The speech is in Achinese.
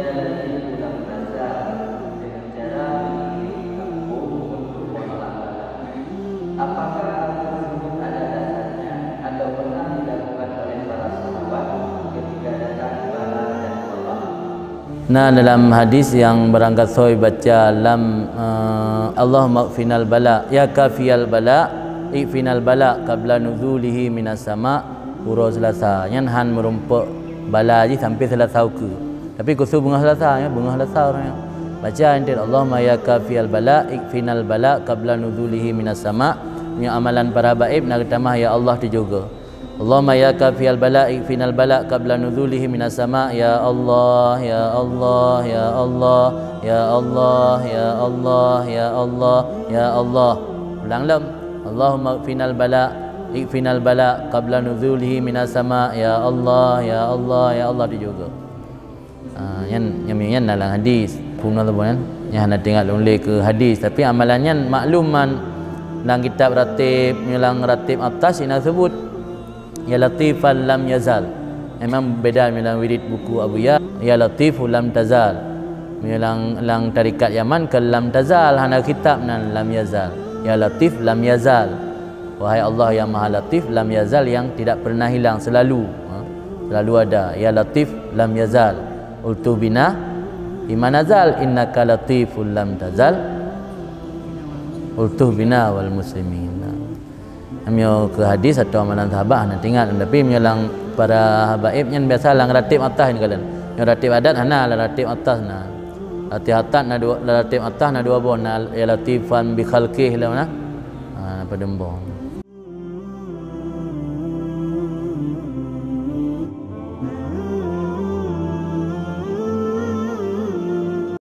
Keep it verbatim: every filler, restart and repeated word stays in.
Jadi pulang belajar dengan cara mengiringi kampung untuk menolak bala. Apakah hal tersebut ada dasarnya atau pernah dilakukan oleh para sahabat ketika datang bala dan wabah? Nah, dalam hadis yang barangkasoe baca lam, eh, "Allahumma kfinal bala, ya kafiyal bala, ikfinal bala qabla nuzulihi minas sama." Uroe Selasa nyan han meurumpok bala jih sampai Selasa ukeue. Tapi khusus beungoh Selasa, ya, beungoh Selasa ureueng nyan. Baca enteuk, "Allahumma ya kafiyal bala, ikfinal bala qabla nuzulihi minas sama." Nyoe amalan para baib na geutamah, "Ya Allah," tujoh goe. "Allahumma ya kafiyal bala, ikfinal bala qabla nuzulihi minas sama." Ya Allah, ya Allah, ya Allah, ya Allah, ya Allah, ya Allah, ya Allah. Ulang lom. "Allahumma kfinal bala, ikfinal bala qabla nuzulihi minas sama." Ya Allah, ya Allah, ya Allah, tujoh goe. Ah, nyan, nyan, nyan dalam hadis. Phôn na saboh nyan. Nyan hana teuingat lôn lé keu hadis, tapi amalan nyan maklum man lam kitab ratib, nyoe lam ratib atas na seubut. Ya Latifan lam yazal. Memang beda nyoe lam wirid buku Abuya. Ya Latiful lam tazal. Nyoe lam, lam tarekat Yaman keu lam tazal, hana kitab nan lam yazal. Ya Latif lam yazal. Wahai Allah yang Maha Latif, lam yazal, yang tidak pernah hilang, selalu, ha, selalu ada. Ya Latif lam yazal. Ultuf bina fima nazal, innaka latiful lam tazal. Ultuf bina wal muslimin. Nyoe keu hadis atau amalan sahabat hana teuingat, tapi nyoe lam para habaib nyan biasa lam ratib atas nyan kalon. Nyoe ratib adat hana, lam ratib atas na. Ratib atas na dua, lam ratib atas na dua boh, na ya latifan bi khalqih lom na. Ha, padum boh.